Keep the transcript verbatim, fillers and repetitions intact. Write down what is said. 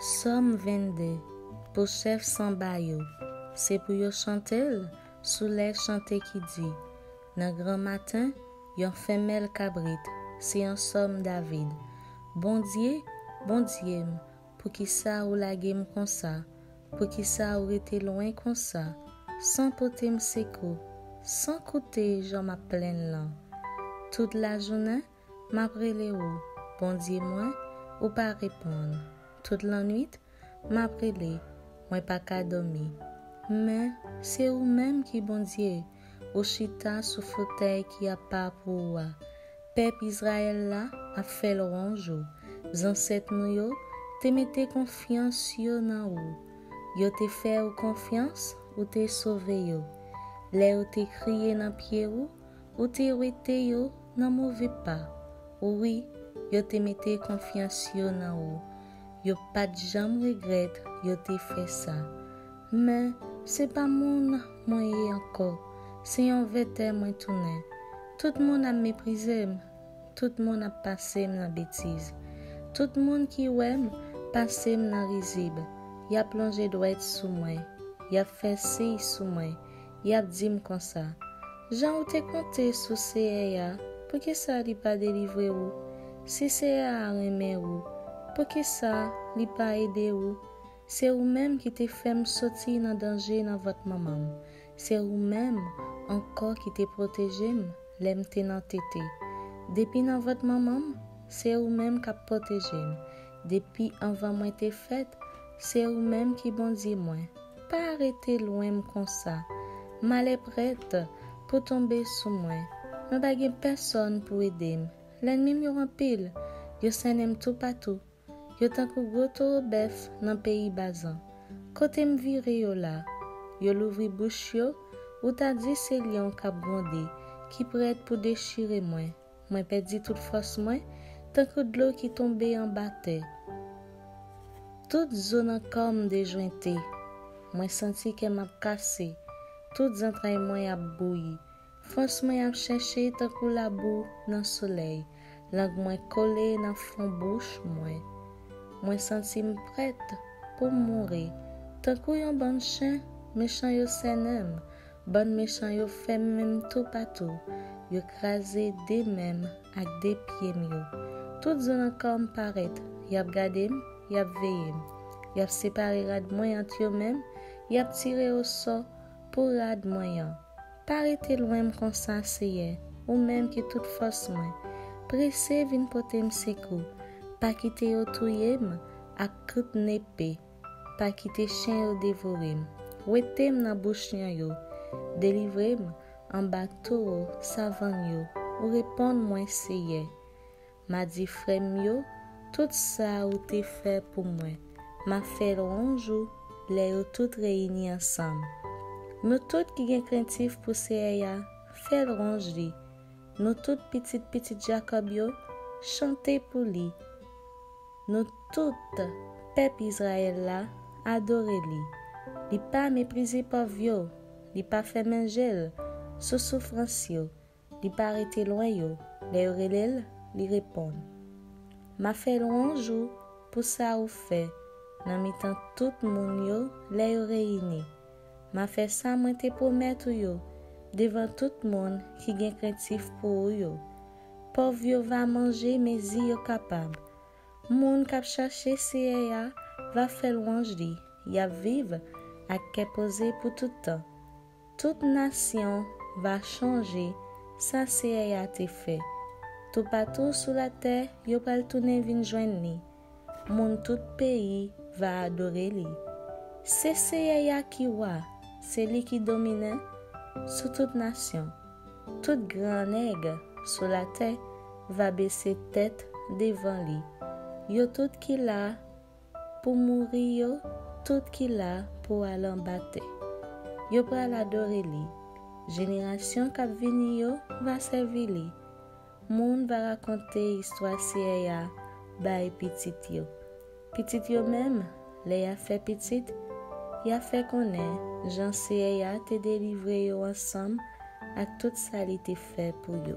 Sòm vennde, pou chèf sanba yo. Se pou yo chante l sou lè chante ki di, nan granmaten, yon fenmèl kabrit. Se yon sòm David. Bondye, Bondye m, poukisa ou lage m konsa? Poukisa ou rete lwen konsa, san pote m sekou, san koute jan m ap plenn lan? Tout lajounen, m ap rele ou, Bondye mwen, ou pa reponn. Tout lannwit, m ap rele, mwen pa ka dòmi. Men, se ou menm ki Bondye, ou chita sou fotèy ki apa pou ou a. Pèp Izrayèl la ap fè lwanj ou. Zansèt nou yo te mete konfyans yo nan ou. Yo te fè ou konfyans, ou te sove yo. Lè yo te kriye nan pye ou, ou te wete yo nan move pa. Wi, yo te mete konfyans yo nan ou. Yo pa t janm regrèt yo te fè sa. Men, se pa moun mwen ye ankò. Se yon vètè mwen tounen. Tout moun ap meprize m. Tout moun ap pase m nan betiz. Tout moun ki wè m pase m nan rizib. Y ap lonje dwèt sou mwen. Y ap fè siy sou mwen. Y ap di m konsa, jan ou te konte sou Seyè a, poukisa li pa delivre ou? Si Seyè a renmen ou, poukisa li pa ede ou? Se ou menm ki te fè m soti nan danje nan vant manman m. Se ou menm ankò ki te pwoteje m lè m te nan tete. Depi nan vant manman m, se ou menm k ap pwoteje m. Depi anvan mwen te fèt, se ou menm ki Bondye mwen. Pa rete lwen m konsa. Malè prèt pou tonbe sou mwen. Mwen pa gen pèsòn pou ede m. Lènmi m yo anpil, yo sènen m toupatou. Yo tankou gwo towo bèf nan peyi Bazan. Kote m vire yo la? Yo louvri bouch yo, ou ta di se lyon k ap gwonde, ki prèt pou dechire mwen. Mwen pèdi tout fòs mwen, tankou dlo ki tonbe anba tè. Tout zo nan kò m dejwente. Mwen santi kè m ap kase. Tout zantray mwen ap bouyi. Fòs mwen ap chèche tankou labou nan solèy. Lang mwen kole nan fon bouch mwen. Mwen santi m prèt pou m mouri. Tankou yon bann chen, mechan yo sènen m. Bann mechan yo fèmen m toupatou. Yo kraze de men m ak de pye m yo. Tout zo nan kò m parèt. Y ap gade m, y ap veye m. Y ap separe rad mwen ant yo menm. Y ap tire osò pou rad mwen an. Pa rete lwen m konsa, Seyè, ou menm ki tout fòs mwen. Prese vin pote m sekou. Pa kite yo touye m ak kout nepe. Pa kite chen yo devore m. Wete m nan bouch lyon yo. Delivre m anba towo savann yo. Ou reponn mwen, Seyè. M a di frè m yo tout sa ou te fè pou mwen. M a fè lwanj ou lè yo tout reyini ansanm. Nou tout ki gen krentif pou Seyè a, fè lwanj li. Nou tout pitit pitit Jakòb yo, chante pou li. Nou tout pèp Izrayèl la, adore li. Li pa meprize pòv yo, li pa fèmen je l sou soufrans yo. Li pa rete lwen yo. Lè yo rele l, li reponn. M a fè lwanj ou pou sa ou fè nan mitan tout moun yo lè yo reyini. M a fè sa mwen te pwomèt ou yo devan tout moun ki gen krentif pou ou yo. Pòv yo va manje mezi yo kapab. Moun k ap chache Seyè a va fè lwanj li. Y ap viv ak kè poze pou tout tan. Tout nasyon va chonje sa Seyè a te fè. Toupatou sou latè, yo pral tounen vin jwenn li. Moun tout peyi va adore li. Se Seyè a ki wa, se li ki dominen sou tout nasyon. Tout gran nèg sou latè va bese tèt devan li. Yo tout ki la pou mouri yo, tout ki la pou al anba tè. Yo pral adore li. Jenerasyon k ap vini yo va sèvi li. Moun va rakonte istwa Seyè a bay pitit yo. Pitit yo menm, lè y a fè pitit, y a fè konnen jan Seyè a te delivre yo ansanm ak tout sa li te fè pou yo.